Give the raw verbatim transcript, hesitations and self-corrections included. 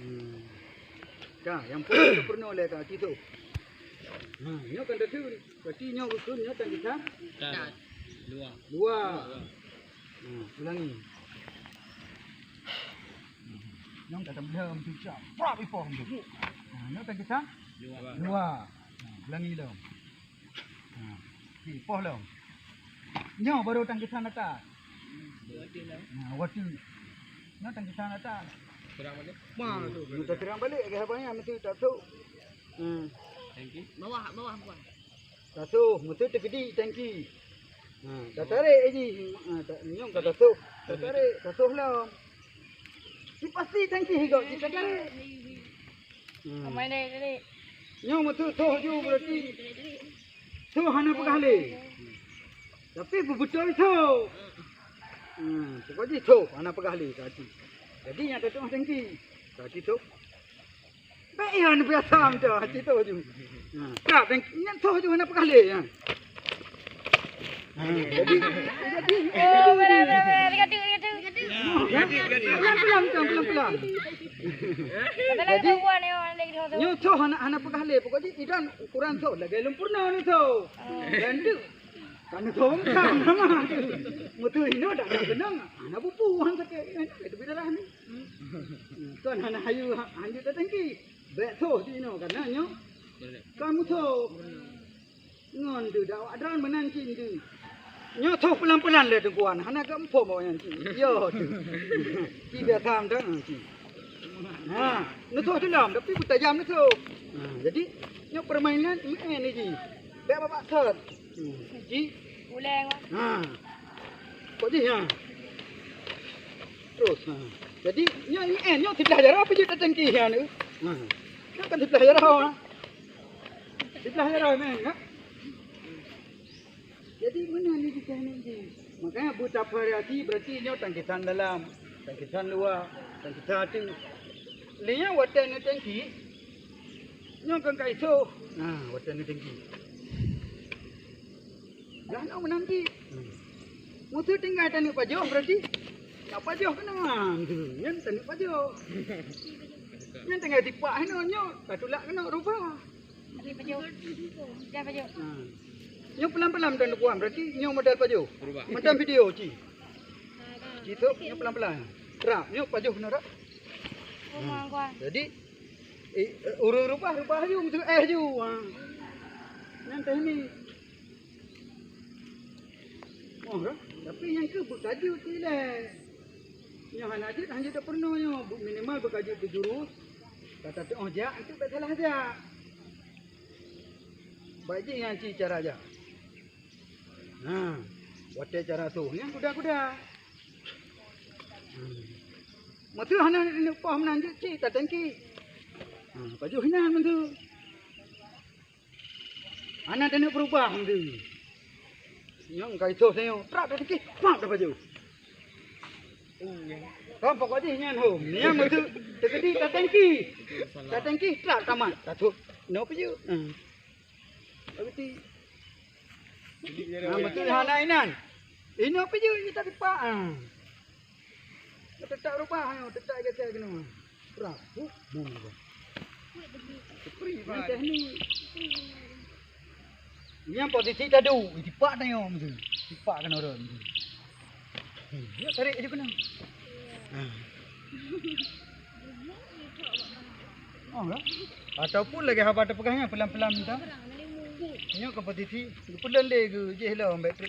Hmm. Ka, nyang peunoh peunoh lé ka, cit tu. Ha, nyoe kan teuteun. Berarti nyoe bukon nyoe tangkisan? Luwa. Luwa. Hmm, ulangi. Nyoe ka teubilang cucak. Prap ipoh tu. Ha, nyoe tangkisan? Luwa. Luwa. Ha, ulangi lom. Ha, ipoh lom. Nyoe baru tangkisan atas. Ha, watèe. Nyoe tangkisan atas. Terang balik. Mana tu? Nyoe terang balik ke apa ni? Mesti tak tu. Hmm. Tangki. Bawah, bawah, bawah. Tasoh, meuteuk teukeudi tangki. Ha, tatarek jih, ha, ta-, nyoe ka tasoh. Tatarek, tasoh lom. Ci pasti tangki higoe, ci tatarek. Hmm. Amai dek, dek. Nyoe meuteuk soh ju berarti. Soh hana peugah lé. Tapi beubeutôi soh. Hmm, pokok jih soh hana peugah lé, ka ci. Jadi nyang tatu'oh tangki. Ka ci soh. Bèk nyan biasa mantong, cit tu ju. Ha, trap dan nyan toh ju hana peugah lé, ha. Ha, jadi, jadi, Oh, berat, berat, berat. Tiga tu, tiga tu. Pelan-pelan, pelan-pelan. Jadi, nyoe toh hana, hana peugah lé. Pokok jih idan ukuran toh lagèe leumpurna ni toh. Dan tu, kan toh kan nama tu. Meuteuk inoe dak, dak keunong. Hana bupu han sakét. Itu bidalah ni. Kon hana hayu ha-, hanjeuet datang ki. Bèk soh jinoe, karena nyoe ka musoh. Ngon tu dak awak droen meunan cit tu. Nyoe soh pelan-pelan lé Teungku Wan, hana geumpom awak nyan cit. Yo tu. Ci biasa mantong cit. Ha, neusoh tu lom, tapi beutajam neusoh. Ha, jadi nyoe permainan main ni ji. Bèk babak thot. Hmm, ji. Uleng. Ha. Kok jih, ha. Terus, ha. Jadi, nyoe, nyoe, nyoe siblah jaroe pih jeuet datang ki, ha, ni. Ha. Nyoe kan siblah jaroe, ha. Siblah jaroe, meng, ha. Jadi, meunan ni kisah ni, ji. Makanya, beutavariasi, berarti nyoe tangkisan dalam, tangkisan luwa, tangkisan ateueh. Lé nyan watèe neutangki, nyoe kan ka isoh. Ha, watèe neutangki. Lah nyoe meunan cit. Hmm. Meuteuk tinggai taneuk pajoh, berarti nak pajoh keunan. Nyan taneuk pajoh. Nyan tinggai tipak hinoe nyoe, tatulak keunoe rubah. Tapi pajoh. Dah pajoh. Ha. Nyoe pelan-pelan dan kuat, berarti nyoe modal pajoh. Rubah. Macam video ci. Ci tu nyoe pelan-pelan. Trap, nyoe pajoh keunoe trap. Oh, ha. Jadi, eh, ureueng rubah, rubah ju, meuteuk éh ju. Ha. Nyan teknik. Oh, kan? Tapi nyang keu beukajut ilèe. Nyang hana jeuet, hana jeuet peurunoe nyoe. Bu-, minimal beukajut beujurus. Ka tateu'oh jak, enteuk bèk salah jak. Bak jih nyan ci cara jak. Nah, watèe cara soh nyan kuda-kuda. Hmm. Meuteuk hana neuk poh meunan jeuet ci tatengki. Ha, pajoh inan meuteuk. Hana taneuk peurubah meuteuk. Nyang ka isoh tanyoe, trap tatengki, pam tapajoh. Kan pokok jih nyan hom. Nyan meuteuk teukeudi tatengki. Tatengki, trap tamat. Tatot. Nyoe peujeuet. Hmm. Berarti. Nah, meuteuk hana inan. Inoe peujeuet kita tipak. Ah. Teutap rubah, teutap geser keunoe. Rap. Huh, bum. Nyan teknik. Nyan posisi tadu, tipak tanyoe meusu. Tipak keunoe rot meusu. Hmm, dia tarik je keunoe. Ha. Oh, ya. Ataupun lagèe haba teupeugah nyan pelan-pelan mantong. Nyoe ke posisi, peulon lé geu, jih lom, baik